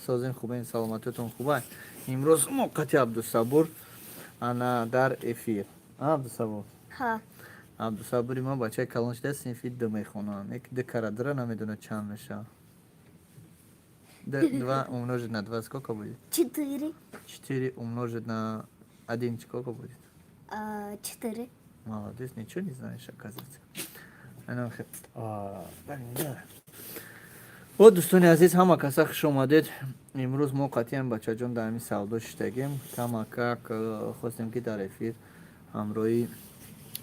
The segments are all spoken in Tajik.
Созем, хубен, саломатиятон хуба? Имрӯз мо қати Абдусабур ана дар эфир. Абдусабур? Ҳа. Абдусабури ма бачаи калон шуда, синфи ду мехонам. Як ду кара дура намедонад, чанд мешавад. Два умножить на два сколько будет? Четыре. Четыре умножить на один сколько будет? Четыре. Молодец, ничего не знаешь, оказывается. О, дӯстони азиз, ҳама каса хуш омадед. Имрӯз мо қатъиян бачаҷон дар ҳамин савдо шиштагем. Камакак хостем, ки дар эфир ҳамроҳи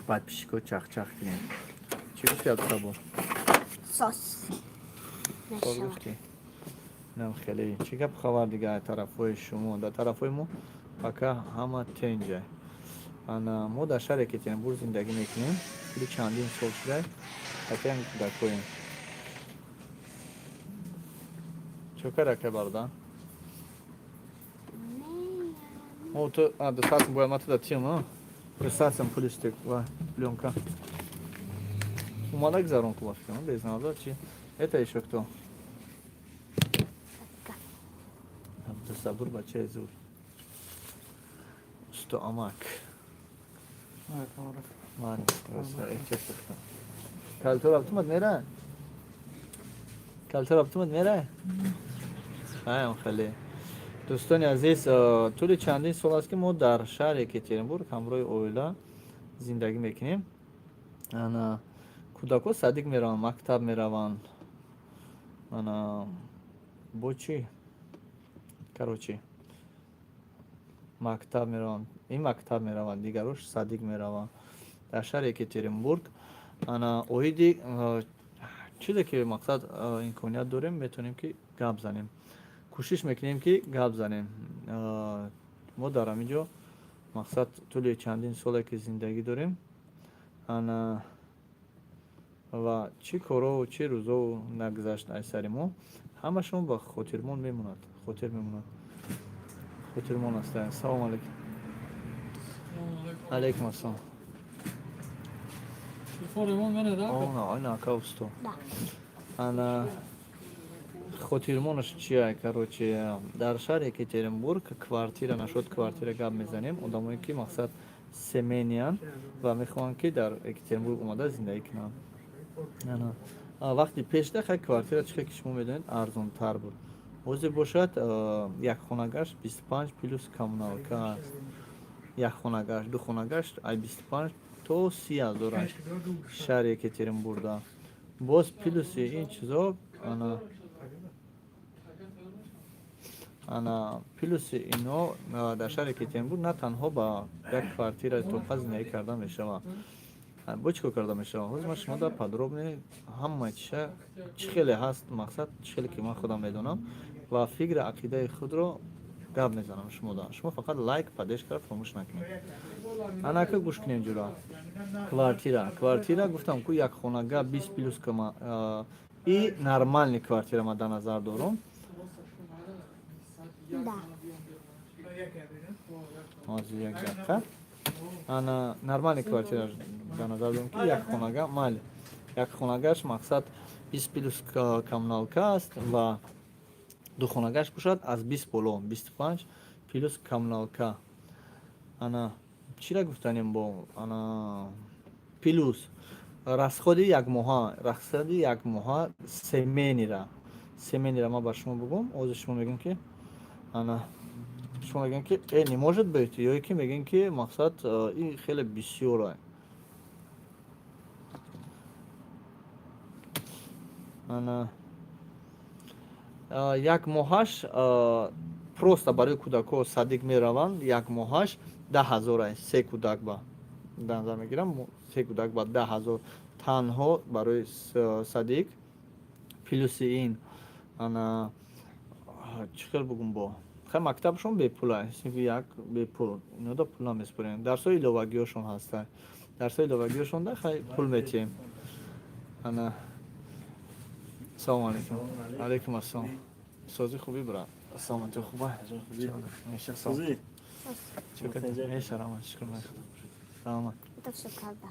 подписчико чахчах кунем. Чӣ гуфти, Абдусабор? Сос. Гуфтӣ? Нам хеле чӣ гап, хабар дига тарафҳои шумо? Дар тарафҳои мо пока ҳама тенҷа. Ана мо дар шаҳри Екатеринбург зиндагӣ мекунем, тӯли чандин сол шуда, қатъиян кӯдакҳоем. Чӣ кар, ака, бародар? О, ту дусатсм бояд ма туда тиём, дусатсм пулистик ва плёнка. Омада гузарон ку, ба фикрам, без назар чи. Это ещё кто? Абдусабур бачаи зур. Усто амак. Ман калтор автомат мера? Калтор автомат мера? Хаям хеле. Дӯстони азиз, тӯли чандин сол аст, ки мо дар шаҳри Екатеринбург ҳамроҳи оила зиндагӣ мекунем. Ана кӯдакҳо садик мераванд, мактаб мераванд. Ана бо чӣ? Короче, мактаб мераванд, ин мактаб мераванд, дигарош садик мераванд. Дар шаҳри Екатеринбург ана оиди чизе ки мақсад имконият дорем, метавонем, ки гап занем, кӯшиш мекунем, ки гап занем. Мо дар ҳамин ҷо мақсад тӯли чандин соле ки зиндагӣ дорем, ана ва чӣ кору чӣ рӯзо нагузашт аз сари мо, ҳамашон ба хотирмон мемонад, хотир мемонад, хотирмон аст. Салому алейкум. Алейкум ассалом. Ака, усто, ана хотирмонаш чия? Короче, дар шаҳри Екатеринбург квартира нашуд, квартира гап мезанем. Одамое ки мақсад семейный янд ва мехоҳанд, ки дар Екатеринбург омада зиндагӣ кунанд. Вақти пешда хай квартира, чихе ки шумо медонед, арзонтар буд. Ҳозир бошад, як хонагаш 25 плюс коммуналка аст. Як хонагаш, ду хонагаш ай 25 то 30 ҳазор аст шаҳри Екатеринбургда. Боз плюси ин чизо, ана плюси ино, дар шаҳри Екатеринбург на танҳо ба як квартира тоқа зиндагӣ карда мешавад. Бо чӣ кор карда мешавад? Ҳозир ман шумо дар подробно ҳама чиша, чӣ хеле ҳаст, мақсад чӣ хеле ки ман худам медонам ва фикри ақидаи худро гап мезанам шумода. Шумо фақат лайк, поддержка фаромӯш накунед. Анака гӯш кунем, ҷура. Квартира гуфтам ку, як хонага 20 плюс и нормальный квартира ман дар назар дорам. Да. Ҳозир, як дақиқа. Ана нормальный квартира дар назар дорам, ки як хонага, майли, як хонагаш мақсад 20 плюс коммуналка аст ва ду хонагаш бошад аз 20 боло, 25 плюс коммуналка. Ана чира гуфтанем бо ана плюс расходи якмоҳа, расходи якмоҳа семейный ра ман ба шумо бугум. Ҳозир шумо мегӯем, ки ана шумо мегӯем, ки не может быть, ё ки мегӯем, ки мақсад ин хеле бисёр. Ана як моҳаш просто барои кӯдакҳо, садик мераванд, як моҳаш 10 000 аст. Се кӯдак ба дар назар мегирам, се кӯдак ба 10 000 танҳо барои садик. Плюси ин ана чӣ хел бугум, бо хай мактабшон бепула, синфи як бепул, инода пул намеспорем. Дарсҳои иловагиҳошон ҳастанд, дарсҳои иловагиҳошонда хай пул метиҳем. Ана салому алейкум. Алейкум ассалом. Созӣ, хубӣ, брат? Саломатӣ хуба? Мешарам, шукр. Саломат. Это все правда.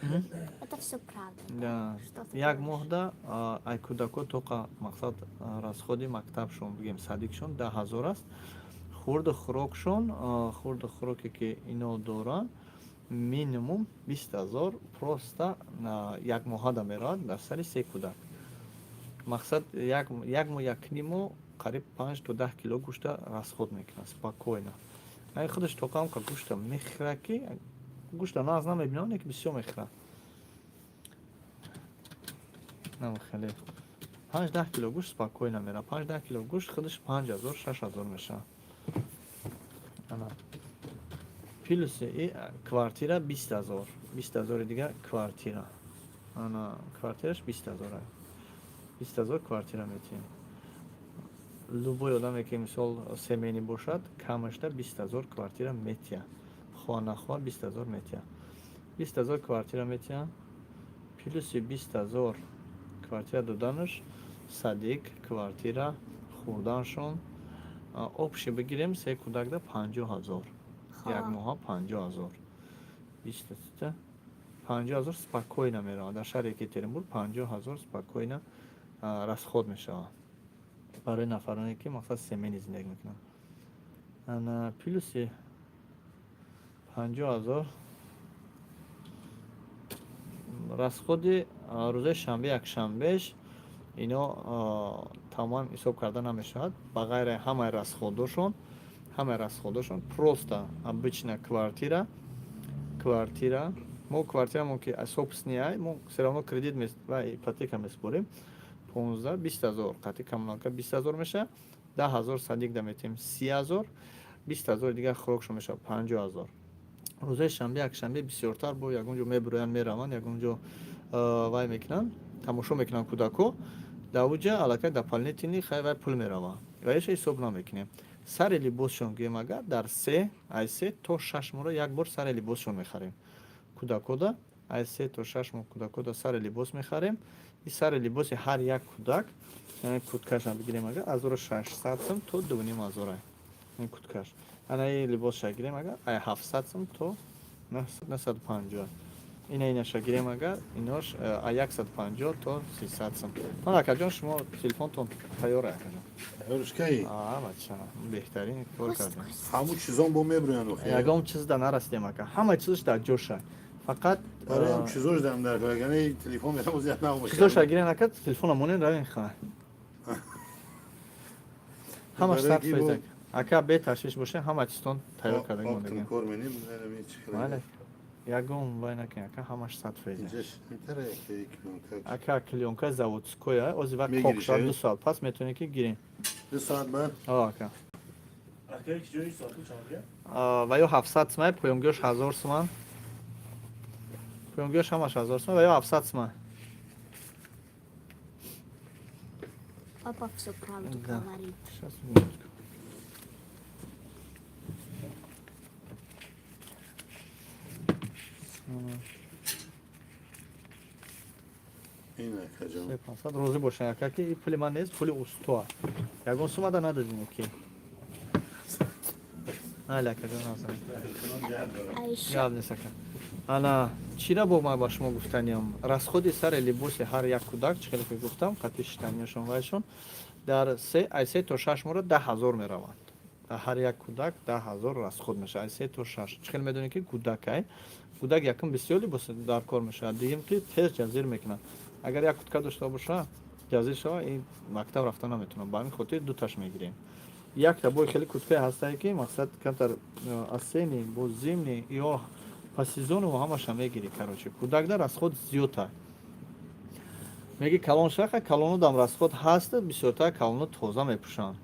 Это все правда. Да. Что ты Як говоришь? Моҳда ай кӯдако тоқа мақсад расходи мактабшон, бигем, садикшон 10 000 аст. Хурду хӯрокшон, хурду хӯроке, ки ино доранд, минимум 20 000 просто як моҳада меравад дар сари се кӯдак. Мақсад, як моҳ, якнимо қариб 5 то 10 кило гӯшта расход мекунад спокойно. Ай худаш тоқам ка гӯшта мехӯрад, ки гӯшта нағз намебинам, не ки бисёр мехӯрад. Нам хеле 5-10 кило гӯшт спокойно меравад. 5-10 кило гӯшт худаш 5000, 6000 мешавад. Ана плюси и квартира 20 000, 20 000-и дига квартира. Ана квартираш 20 000, 20 000 квартира метиҳем. Любой одаме, ки мисол семейный бошад, камашда 20 000 квартира метиҳад. Хоҳа нахоҳа, 20 000 метиҳад. 20 000 квартира метиҳад. Плюси 20 000 квартира доданаш, садик, квартира, хӯрданшон, общий бигирем, се кӯдакда 50 000. Як моҳа 50 000. Биста 50 000 спокойно меравад. Дар шаҳри Екатеринбург 50 000 спокойно расход мешавад барои нафароне, ки мақсад семейный зиндагӣ мекунанд. Ана плюси 50 000 расходи рӯзои шанбе, якшанбеш ино тамоман ҳисоб карда намешавад. Ба ғайри ҳамаи расходошон, ҳамаи расходошон, просто обычная квартира. Квартира мо, квартирамо ки собственный, мо всё равно кредит ва ипотека месупорем, 15-20 ҳазор, қатъи коммуналка 20 000 мешавад, 10 000 садик да метиҳем, 30 000, 20 000 дигар хӯрокшон мешавад, 50 000. Рӯзои шанбе, якшанбе бисёртар бо ягон ҷо мебуроянд, мераванд, ягон ҷо вай мекунанд, тамошо мекунанд кӯдако. Дар уҷа аллакай дополнительный хай вай пул меравад ва иша ҳисоб намекунем. Сари либосшон гӯем агар, дар се ай 3 то 6 моҳро як бор сари либосшон мехарем. Кӯдакода ай 3 то 6 моҳ кӯдакода сари либос мехарем. И сари либоси ҳар як кӯдак, яъне куткаша бигирем агар, 1600 сум то 2500 ин куткаш. Ана и либосша гирем агар, ай 700 сум то 950. Ина инаша гирем агар, инош ай 150 то 300 сум. Ман, акаҷон, шумо телефонтон тайёр, акаҷон? Тайёршкаи? А, бача, беҳтарин кор кардем. Ҳамун чизон бо мебурянд охи? Ягон чиз да нарасидем, ака. Ҳама чизш дар ҷоша, фақат Барои ҳам чизош дам дар кор, телефон мерам, зиёд нағм. Чизоша гирен, ака, телефона монен, равен ха. Ҳамаш 100%, ака, беташвиш боше, ҳама чизтон тайёр карда мондагем. Кор менем. Бале, ягон вай накун, ака, ҳамаш 100%. Ака, клёнка заводскоя, ози вақт кок шавад, 2 соат пас метавонед, ки гирем. 2 соат баъд? О, ака. Ва ё 700 сумай, поёнгиёш 1000 суман. Поёнгиёш ҳамаш 1000 суман ва ё 700 суман. Папа все правду Да. говорит. Сейчас, минутку. Ин, акаҷон. Се 500, розӣ бошед, ака, ки и пули ман нест, пули устоа. Ягон сумада надодем, ки. Майли, акаҷон, назан. А еще Гап нест, ака. Ана чира бо ман ба шумо гуфтаниям? Расходи сари либоси ҳар як кӯдак, чӣ хеле ки гуфтам, қатъи шитаниашон, вайшон, дар се ай 3 то 6 моҳро 10 000 мераванд. Дар ҳар як кӯдак 10 000 расход мешавад ай 3 то 6. Чӣ хел медонед, ки кӯдакай, кӯдак якум бисёр либос дар кор мешавад, дуюм ки тез ҷазир мекунад. Агар як кутка дошта боша, ҷазир шава, ин мактаб рафта наметавонад. Ба ҳамин хотир дуташ мегирем. Якта бой хеле куткае ҳастае, ки мақсад камтар осенний, бо зимний ё по сезону ҳамаша мегирӣ. Короче, кӯдакда расход зиёдтар. Меги калон шаха, калонудам расход ҳаст, бисёртар калону тоза мепӯшанд,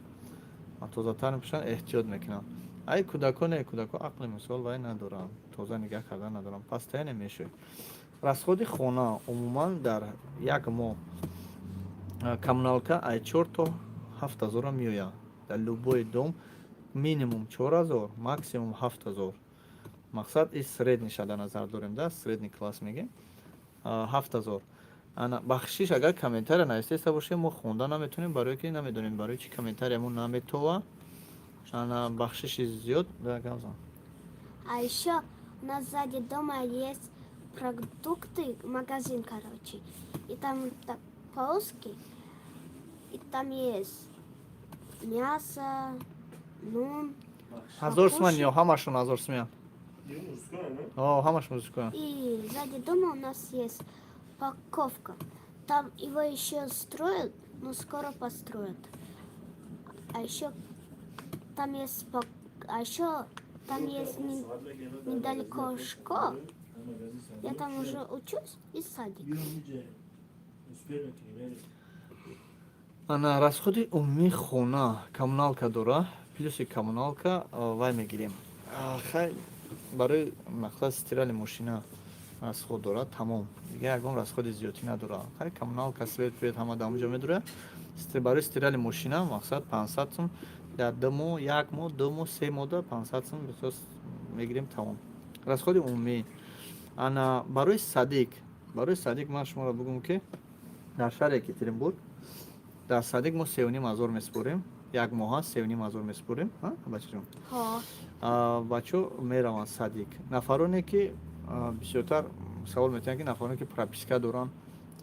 тозатар мепӯшанд, эҳтиёт мекунанд. Ай кӯдако не, кӯдако ақли мисол вай надоранд, тоза нигаҳ кардан надоранд, постоянно мешӯед. Расходи хона умуман дар як моҳ коммуналка ай 4 то 7 ҳазора меояд. Дар любой дом минимум 4000, максимум 7000. Мақсад, и средний ша дар назар дорем, да, средний класс мегем, 7000. Ана бахшиш, агар комментария навистеста бошем, мо хонда наметонем, барое ки намедонем, барои чи комментария мо наметова. Ана бахшиши зиёд, да, гап зан. А еще у нас сзади дома есть Продукты, магазин, короче. И там так полоски, и там есть мясо, нун. 1000 суман ё ҳамашон 1000 суман? О, ҳамаш мужское. И сзади дома у нас есть парковка. Там его еще строят, но скоро построят. А еще там есть недалеко школа. Я там уже учусь, и садик. Ана, расходи умумии хона: коммуналка дора, плюси коммуналка вай мегирем. Хай, барои мақсад стирали мошина расход дорад, тамом, дига ягон расходи зиёдтӣ надорад. Хай, коммуналка, свет, свет ҳама дар онҷо медорад. Барои стирали мошина мақсад 500 сум дар 2 моҳ, як моҳ, 2 моҳ, 3 моҳда 500 сум бисёр мегирем, тамом, расходи умумӣ. Ана, барои садик ман шуморо бигӯм, ки дар шаҳри Екатеринбург дар садик мо 3500 месупорем, як моҳа 3500 месупорем, бачаҷон. Ҳо. Бачаҳо мераванд садик. Нафароне ки бисёртар савол метиҳанд, ки нафароне ки прописка доранд,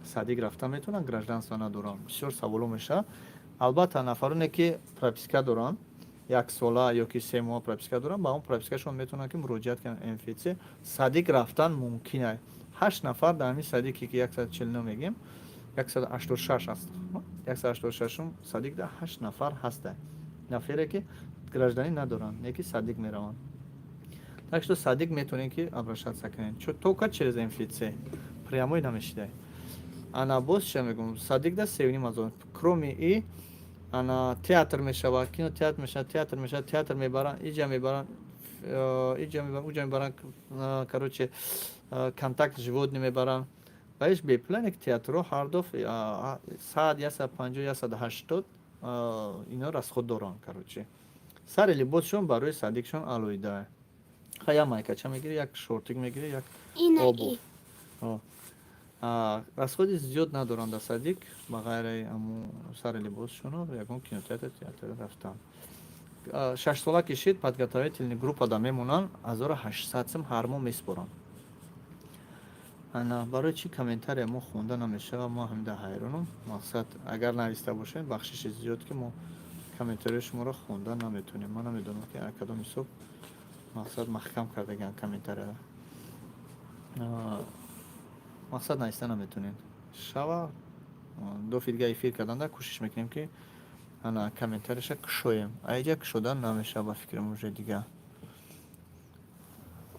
садик рафта метавонанд, гражданство надоранд, бисёр саволо мешавад. Албатта, нафароне ки прописка доранд, як сола ё ки 3 моҳ прописка доранд, ба он пропискашон метавонанд ки муроҷиат кунанд МФЦ, садик рафтан мумкин аст. Ҳашт нафар дар ҳамин садике ки 149 мегем, 186 аст, 186-ум садикда ҳашт нафар ҳаста, нафаре ки гражданӣ надоранд, не ки садик мераванд. Так что садик метавонем ки обращаться кунем, только через МФЦ, прямой намешидай. Ана, боз чия мегӯм: садикда 3500. Кроме и ана, театр мешавад, кинотеатр мешавад, театр мешавад, театр мебаранд, иҷа мебаранд, иҷа мебаранд, уҷа мебаранд, короче, контакт животный мебаранд. Ва иш бепула не ки театрҳо ҳардуф 100, 150, 180 ино расход доранд. Короче, сари либосшон барои садикшон алоҳида. Ха, як майкача мегири, як шортик мегири, як Ина обув. И. Расходи зиёд надоранд дар садик, ба ғайри аму сари либосшоно, ягон кинотеатр, театр рафтан. 6-сола кишид, подготовительный группада мемонанд, 1800 сум ҳар моҳ месупоранд. Ана, барои чӣ комментария мо хонда намешавад, мо ҳамида ҳайронам. Мақсад, агар нависта бошем, бахшиши зиёд, ки мо комментарияи шуморо хонда наметавонем. Ман намедонам, ки кадом ҳисоб мақсад маҳкам кардагиан комментарияро, мақсад нависта наметавонем. Шава ду филга эфир карданда кӯшиш мекунем, ки ана комментарияша кушоем. Аиҷа кушодан намешава, ба фикрам, уже дига.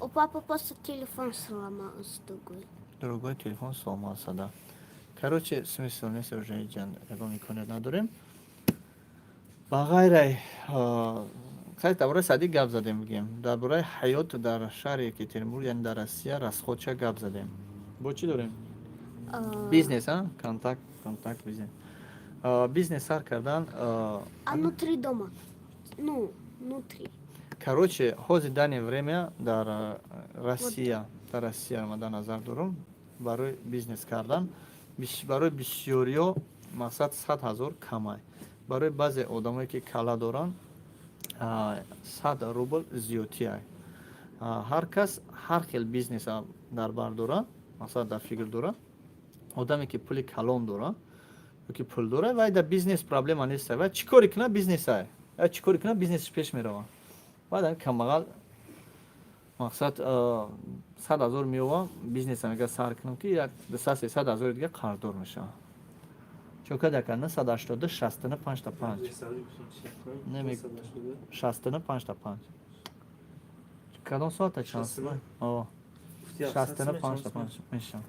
У папы просто телефон сломался другой. Другой телефон сломался, да. Короче, смысл нест уже, иҷа ягон имконият надорем. Ба ғайрай кстати, дар бораи садик гап задем, бигем, дар бораи ҳаёт дар шаҳри Екатеринбург, яъне дар Россия, расходша гап задем. Бо чӣ дорем? Бизнес, а контакт, контакт, бизнес. Бизнес сар кардан. А внутри дома? Ну, внутри. Короче, ҳозир данное время дар Россия, дар Россия ма дар назар дорам, барои бизнес кардан барои бисёриё мақсад 100 000 камай. Барои баъзе одамое ки кала доранд, 100 рубл зиёдтиай. Ҳар кас ҳар хел бизнеса дар бар дорад, масалан, дар фикр дорад. Одаме ки пули калон дорад ёки пул дорад, вай дар бизнес проблема нест, вай чӣ коре кунад, бизнесай, вай чӣ коре кунад, бизнесш пеш меравад. Баъд камбағал мақсад 100 000 меова, бизнеса мега сар кунам, ки як 200, 300 ҳазори дига қарздор мешавад. Чо када 980 65 та 5 65 та 5. Кадом соата, чанд? 65 та 5 мешавад.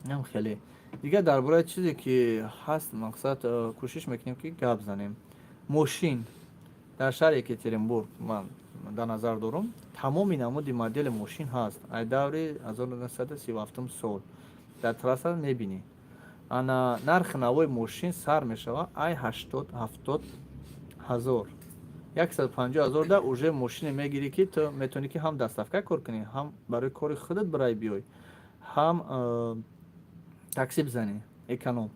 Нам хеле дигар дар бораи чизе ки ҳаст, мақсад, кӯшиш мекунем, ки гап занем. Мошин дар шаҳри Екатеринбург ман дар назар дорам, тамоми намуди модели мошин ҳаст. Ай даври 1937 сол дар трасса мебинӣ. Ана, нархи навои мошин сар мешавад ай 80, 70 ҳазор, 150 000 да уже мошине мегирӣ, ки ту метавонӣ, ки ҳам доставка кор кунӣ, ҳам барои кори худат барай биёй, ҳам такси бизанӣ, эконом.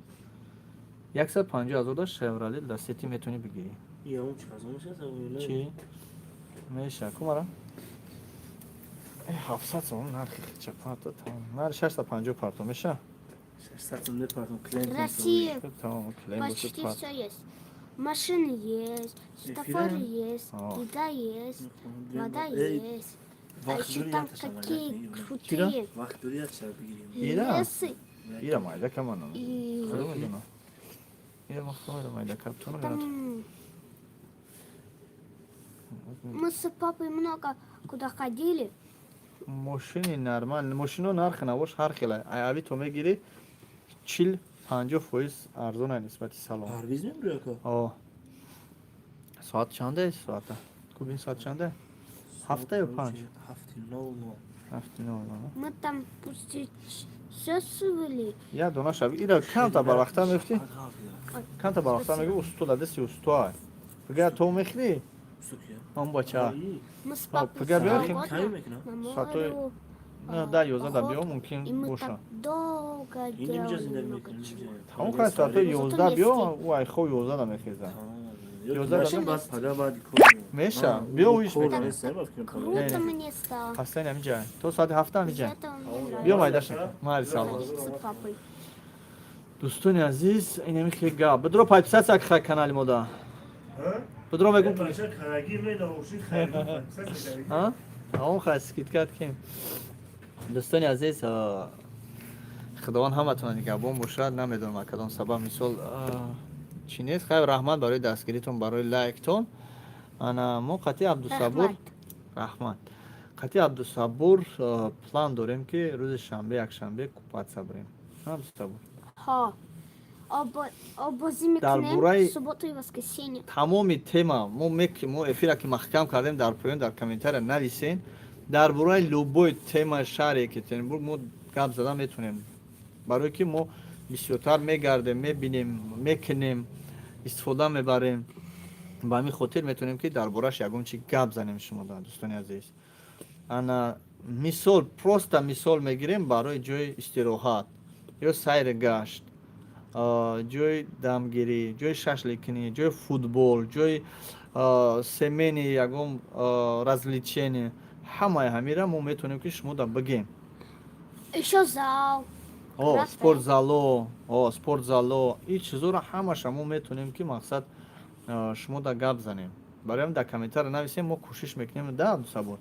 150 000 да Шевроле Ласети метавонӣ бигирӣ. Чӣ меша кумара? 700 сомон нархи хича парто, тамом. Нар 650 парто меша. 600 сом мепартом, клиент. Россия Тамом, клиент боша. почти Парто. все есть. Машины есть, светофоры есть, О. еда есть, вода есть. А еще там какие крутые Вақт дори, як шаб бигирем. Ира? лесы. Ира майда камана. И Худо медона. Ира махтум майда каптон. там мы с папой много куда ходили. Мошини нормал, мошино нархи набош ҳар хела. Ай Авито мегири, 40 50% арзон нисбати салон. Парвиз мебури, ака? О. Соат чанде соата? Кубин, соат чанде? Ҳафта ё панҷ? 7:00. 7:00. Мы там путешествовали. Я дона шаб. Ира камта барвақта мефти? Камта барвақта меги, усто да деси усто ай. Пига то мехри? Он бача. Мы с папой Пига биё. свободно на Соатои море. На да 11 биё, мумкин И мы боша. так долго делали много чего. Тамом, хай, соатои 11 биё, ӯ ай хоб 11 да мехеза. Меша, биё, уиш мекунем. Круто мне стало. Ҳастани ҳамиҷа. То соати 7 Из-за ҳамиҷа. этого мне Биё, нравится майдаша. Майли, салом. ходить с папой. Дӯстони азиз, инами хеле гап. Бидро, подписаться хай канали мода. Бидро, мегум. А? Тамом, хай, скидка кем. Дӯстони азиз, худованд ҳаматона нигаҳбон бошад. Намедонам, кадом сабаб, мисол, чӣ нест. Хайр, раҳмат барои дастгиритон, барои лайктон. Ана мо қатъи Абдусабур Раҳмат. Раҳмат. Қатъи Абдусабур план дорем, ки рӯзи шанбе, якшанбе купаться бирем. Абдусабур. Ҳо. Обозӣ Дар мекунем субботу и воскресенье. Тамоми тема мо мо эфира ки маҳкам кардем, дар поён дар комментария нависен. Дар бораи любой тема шаҳри Екатеринбург мо гап зада метавонем, барое ки мо бисёртар мегардем, мебинем, мекунем, истифода мебарем. Ба ҳамин хотир метавонем, ки дар бораш ягон чи гап занем шумо да, дӯстони азиз. Ана мисол, просто мисол мегирем, барои ҷои истироҳат ё сайри гашт, ҷои дамгирӣ, ҷои шашликкунӣ, ҷои футбол, ҷои семейный ягон развлечение, ҳамаи ҳамира мо метавонем, ки шумо да бигем. Еще зал. О, Рафта. спортзало, о, спортзало, ин чизоро ҳамаша мо метавонем, ки мақсад, шумо да гап занем. Барои ҳам дар комментария нависем, мо кӯшиш мекунем да, Абдусабур,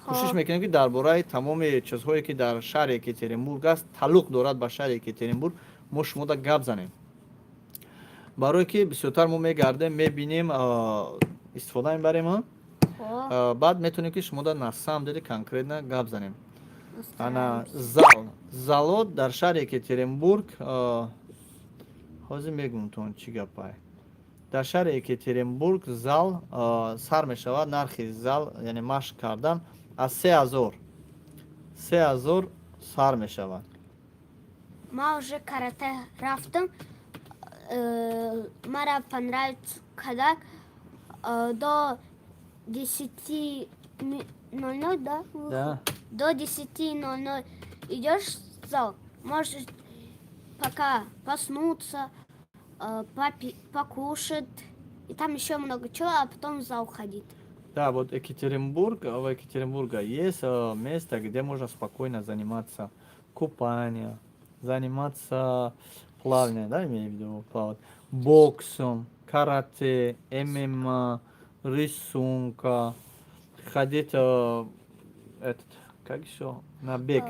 кӯшиш мекунем, ки дар бораи тамоми чизҳое, ки дар шаҳри Екатеринбург аст, тааллуқ дорад ба шаҳри Екатеринбург, мо шумо да гап занем, барое ки бисёртар мо мегардем, мебинем, истифода мебарем, а? Ҳо. Баъд метавонем, ки шумо да на самом деле конкретно гап занем. Ана Постараемся. зал, зало дар шаҳри Екатеринбург, ҳозир мегӯм чӣ гапай. Дар шаҳри Екатеринбург зал сар мешавад, нархи зал, яъне машқ кардан, аз 3000, 3000 сар мешавад. Ма уже карате рафтам. Мара понравится, когда до 10:00, да? Да. До 10:00 идешь в зал, можешь пока проснуться, покушать, и там еще много чего, а потом в зал ходить. Да, вот Екатеринбург, в Екатеринбурге есть место, где можно спокойно заниматься купанием, заниматься плаванием, да, имею в виду плавать, боксом, карате, ММА, рисунка, ходить, этот, как еще, на бег,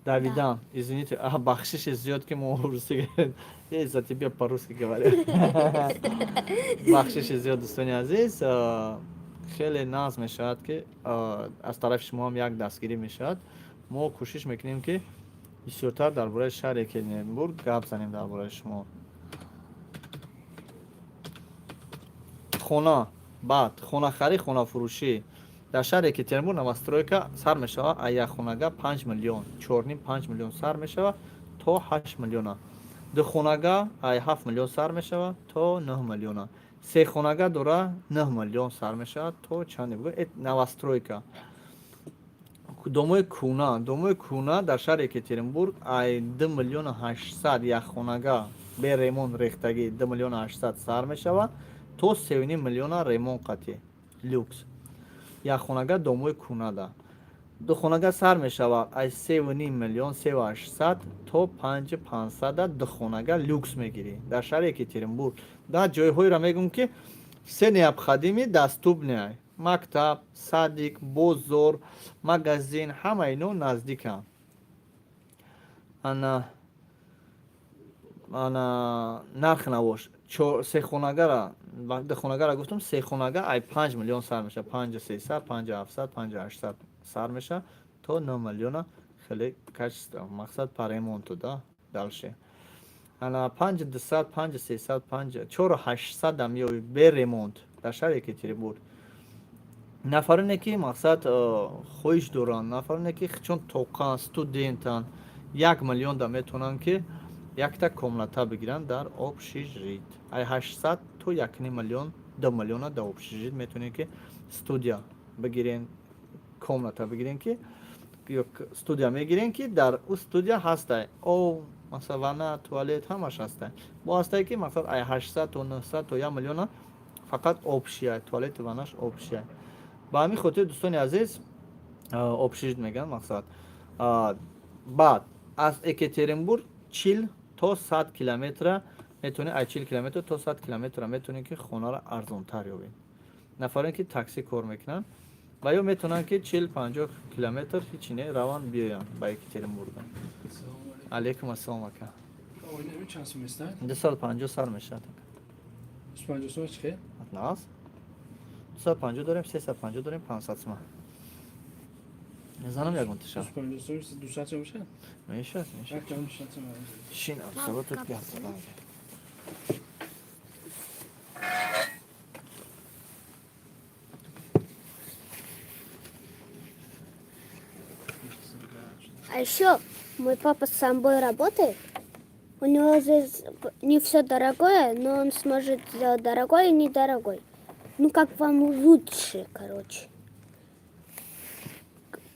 давидан, извините, а, бахшиши зиёд, ки мо русӣ, я за тебя по-русски говорю. Бахшиши зиёд, дӯстони азиз, хеле нағз мешавад, ки аз тарафи шумо ҳам як дастгирӣ мешавад. Мо кӯшиш мекунем, ки бисёртар дар бораи шаҳри Екатеринбург гап занем дар бораи шумо. Хона, баъд хонахарӣ, хонафурӯшӣ дар шаҳри Екатеринбург, новостройка сар мешавад аз якхонага 5 миллион, 4,5, 5 миллион сар мешавад то 8 миллиона. Духонага ай 7 миллион сар мешавад то 9 миллиона. Сехонага дора 9 миллион сар мешавад то чанде бугӯ. Новостройка. Домои кӯна, домои кӯна дар шаҳри Екатеринбург ай 2 миллиону 800, якхонага бе ремонт, рехтагӣ, 2 миллиону 800 сар мешавад то 3,5 миллиона, ремонт қатӣ, люкс, якхонага домои кӯнада. Духонага сар мешавад аз 3,5 миллион, 3,800 то 5,500-а духонага люкс мегирӣ дар шаҳри Екатеринбург. Дар ҷойҳоеро мегӯм, ки все необходимый доступный: мактаб, садик, бозор, магазин, ҳама ино наздиканд. Ана нарх навош сехонагара, духонагара гуфтам, сехонага ай 5 миллион сар мешавад, 5,300, 5,700, 5,800 сар мешавад то 9 миллиона. Хеле качество, мақсад, по ремонту да. Дальше ана 5,200, 5,300, панҷ 4,800-ам ё бе ремонт дар шаҳри Екатеринбург. Нафароне ки, мақсад, хоҳиш доранд, нафароне ки чун тоқан студентанд, 1 миллион да метавонанд ки якта комната бигиранд дар общежит. Ай 800 то 1,5 миллион, 2 миллиона дар общежит метавонед ки студия бигирен, комната бигирен ки ё студия мегирен, ки дар ӯ студия ҳастай об, масалан, ванна, туалет, ҳамаш ҳастай. Бо ҳастай ки, мақсад, ай 800 то 900 то 1 миллиона фақат общий туалету ваннаш общий. Ба ҳамин хотир, дӯстони азиз, общежит мегӯянд, мақсад. Баъд аз Екатеринбург 40 то 100 километра метавонӣ, ай 40 километр то 100 километра метавонӣ ки хонаро арзонтар ёбӣ. Нафароне ки таксӣ кор мекунанд ва ё метавонанд ки 40-50 километр ҳичи не раванд, биёянд ба Екатеринбурга. Алейкум ассалом, ака. 250 сар мешавад. Нас 250 дорем, 350 дорем, 500 сума. Занам ягон тиша мешавад, мешавад. Шин, абсолютно гап задам. А еще мой папа с собой работает. У него здесь не все дорогое, но он сможет сделать дорогой и недорогой. Ну, как вам лучше, короче.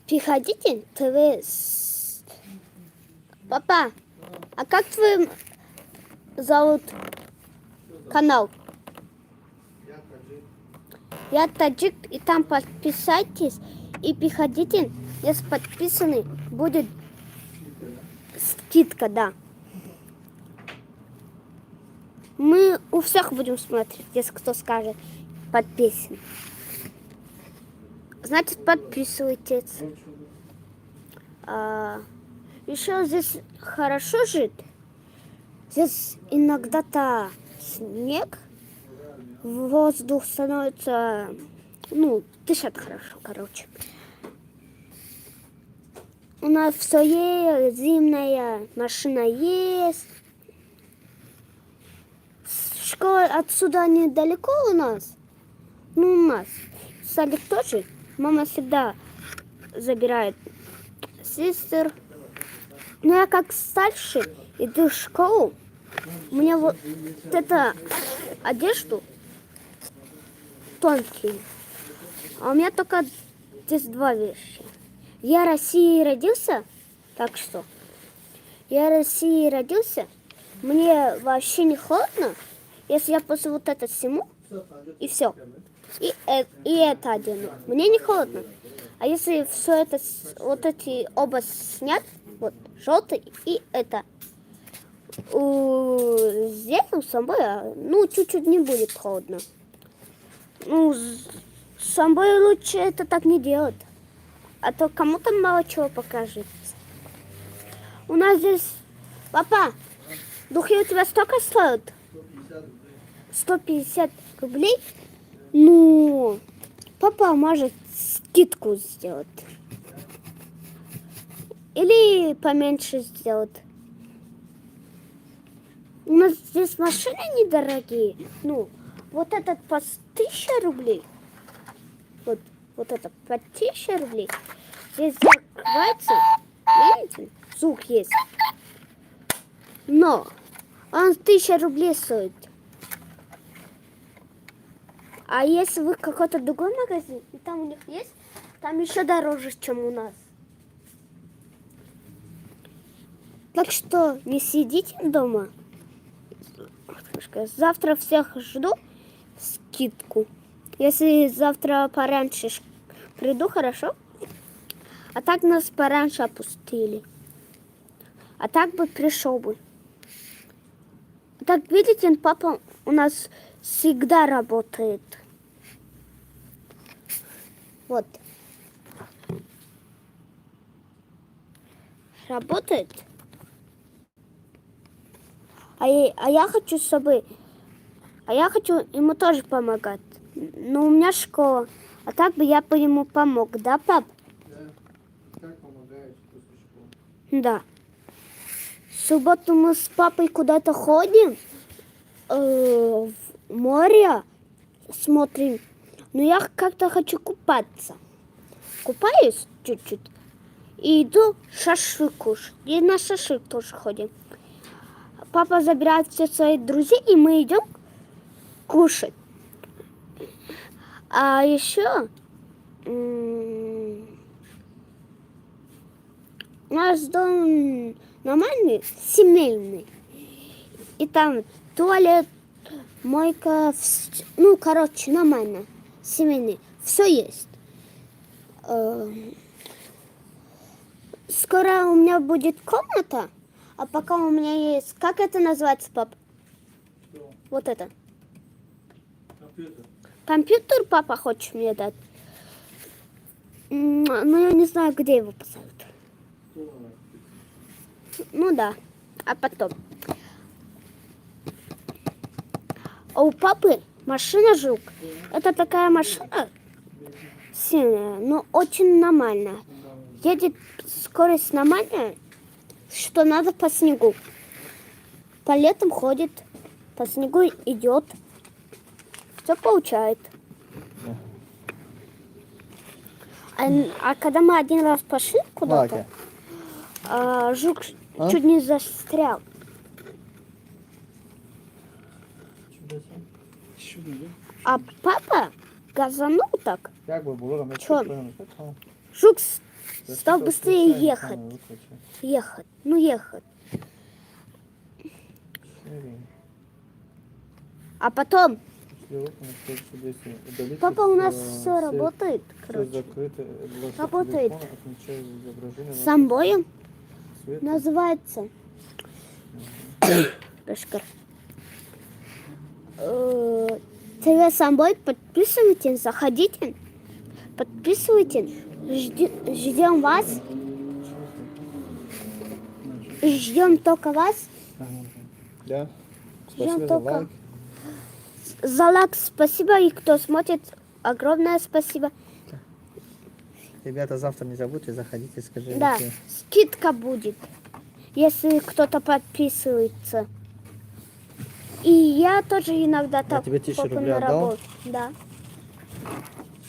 Приходите, ТВ. Папа, а как твой зовут канал? Я таджик, и там подписайтесь и приходите, если подписаны, будет скидка, да. Мы у всех будем смотреть, если кто скажет подписан. Значит, подписывайтесь. А, еще здесь хорошо жить. Здесь иногда-то снег, воздух становится, ну, дышать хорошо, короче. У нас все есть, зимняя машина есть. Школа отсюда недалеко у нас. Ну, у нас. Садик тоже. Мама всегда забирает сестер. Но я как старше иду в школу, у меня вот эта одежду тонкие. А у меня только здесь два вещи. Я в России родился, так что я в России родился, мне вообще не холодно, если я после вот это сниму, и все. И это одену. Мне не холодно. А если все это, вот эти оба снять, вот желтый и это, здесь у собой, ну, чуть-чуть не будет холодно. Ну, с собой лучше это так не делать. А то кому-то мало чего покажет. У нас здесь... Папа, духи у тебя столько стоят? 150 рублей? Ну, папа может скидку сделать. Или поменьше сделать. У нас здесь машины недорогие. Ну, вот этот по 1000 рублей. Вот, вот это по 1000 рублей. Здесь закрывается. Видите? Звук есть. Но он 1000 рублей стоит. А если вы какой-то другой магазин, и там у них есть, там еще дороже, чем у нас. Так что не сидите дома. Завтра всех жду скидку. Если завтра пораньше приду, хорошо? А так нас пораньше опустили. А так бы пришел бы. Так, видите, папа у нас всегда работает. Вот. Работает. А я хочу с собой. А я хочу ему тоже помогать. Но у меня школа. А так бы я бы ему помог, да, пап? Да. Как помогаешь после школы? Да. В субботу мы с папой куда-то ходим, в море смотрим. Но я как-то хочу купаться. Купаюсь чуть-чуть и иду шашлык кушать. И на шашлык тоже ходим. Папа забирает всех своих друзей, и мы идем кушать. А еще у нас дом нормальный, семейный. И там туалет, мойка, ну, короче, нормально, семейный. Все есть. Скоро у меня будет комната, а пока у меня есть. Как это называется, пап? Что? Вот это. Компьютер. Компьютер папа хочет мне дать. Но я не знаю, где его поставить. Ну да, а потом. А у папы машина «Жук». Это такая машина сильная, но очень нормальная. Едет скорость нормальная, что надо по снегу. По летам ходит, по снегу идет. Все получает. А когда мы один раз пошли куда-то, Лаки. жук А? чуть не застрял. А папа газанул так. Як бы было, Чё? Жук стал быстрее ехать. Ехать. Ну, ехать. А потом папа у нас все работает, короче. Работает. Сам боем называется. Башкар. ТВ Самбой, подписывайтесь, заходите, подписывайтесь, ждем вас, ждем только вас. Да. Ждем Спасибо за только. Лайк. За лайк спасибо, и кто смотрит, огромное спасибо. Ребята, завтра не забудьте, заходите, скажите. Да, скидка будет, если кто-то подписывается. И я тоже иногда так тебе 1000 папа рублей на отдал? работу. Да.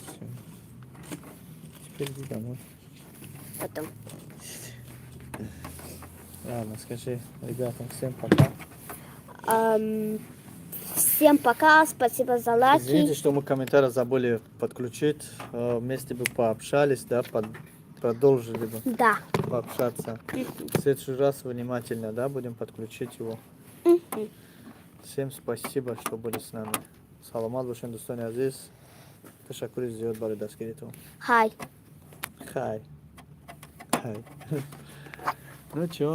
Всё. Теперь иди домой. Потом. Ладно, скажи ребятам всем пока. Всем пока, спасибо за лайки. Извините, что мы комментарии забыли подключить. Вместе бы пообщались, да, продолжили бы пообщаться. В следующий раз внимательно, да, будем подключить его. Всем спасибо, что были с нами. Саломат бошен, дӯстони азиз. Ташаккури зиёд барои дастгиритон. Хай. Хай. Хай. Ну чё?